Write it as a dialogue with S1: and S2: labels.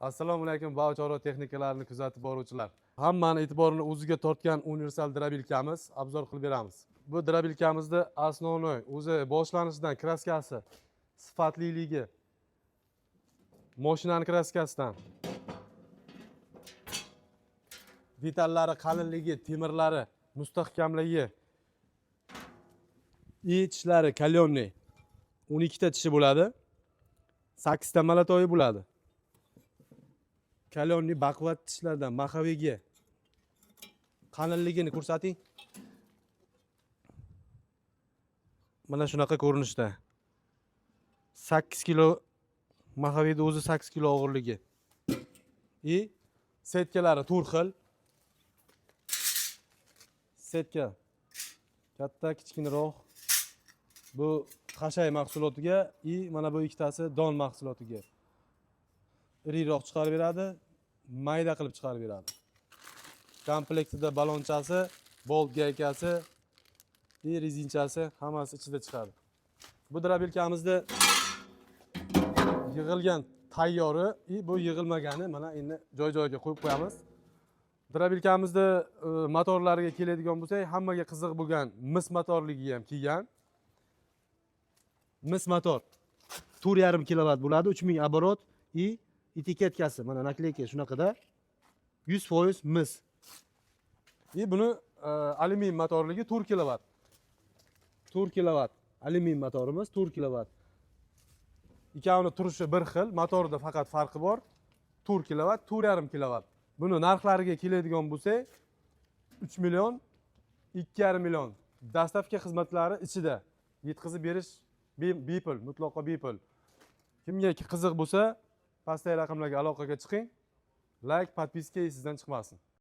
S1: Assalomu alaykum, bog' chorva texnikalarini kuzatib boruvchilar. Hammani e'tiborini o'ziga tortgan universal дробилка miz обзор qilib beramiz. Bu дробилка mizni основной o'zi boshlanishidan краска si, sifatliligi, moshinani краска sidan, detallari qalinligi, temirlari mustahkamligi и tishlari каленый, 12 ta tishi bo'ladi, 8 ta молотой bo'ladi. Каленый baquvvat tishlardan, маховик i qalinligini ko'rsating. Mana shunaqa ko'rinishda. 8 kilo маховик ni o'zi, 8 kilo og'irligi. И сетка lari to'rt xil. Сетка katta, kichkinaroq. Bu xashay mahsulotiga и mana bu ikkitasi don mahsulotiga. Iriroq chiqarib beradi, mayda qilib chiqarib beradi. Komplektida balonchasi, bolt гайка si и rezinchasi hammasi ichida chiqadi. Bu дробилка mizda yig'ilgan tayyori и bu yig'ilmagani, mana endi joy joyiga qo'yib qo'yamiz. Дробилка mizda motorlariga keladigan bo'lsak, hammaga qiziq bo'lgan mis motorligi ham kelgan.
S2: Mis motor 4,5 kilovat bo'ladi, 3000 оборот и этикетка si, mana наклейка shunaqada, 100% mis.
S1: И buni alyumin motorligi 4 kilovat.
S2: 4 kilovat alyumin motorimiz, 4 kilovat.
S1: Ikkovini turishi bir xil, motorida faqat farqi bor. 4 kilovat, 4,5 kilovat. Buni narxlariga keladigan bo'lsak, 3 million, 2,5 million. Доставка xizmatlari ichida. Yetkazib berish bepul, mutlaqo bepul. Kimga qiziq bo'lsa, pastdagi raqamlarga aloqaga chiqing. Layk, подписка sizdan chiqmasin.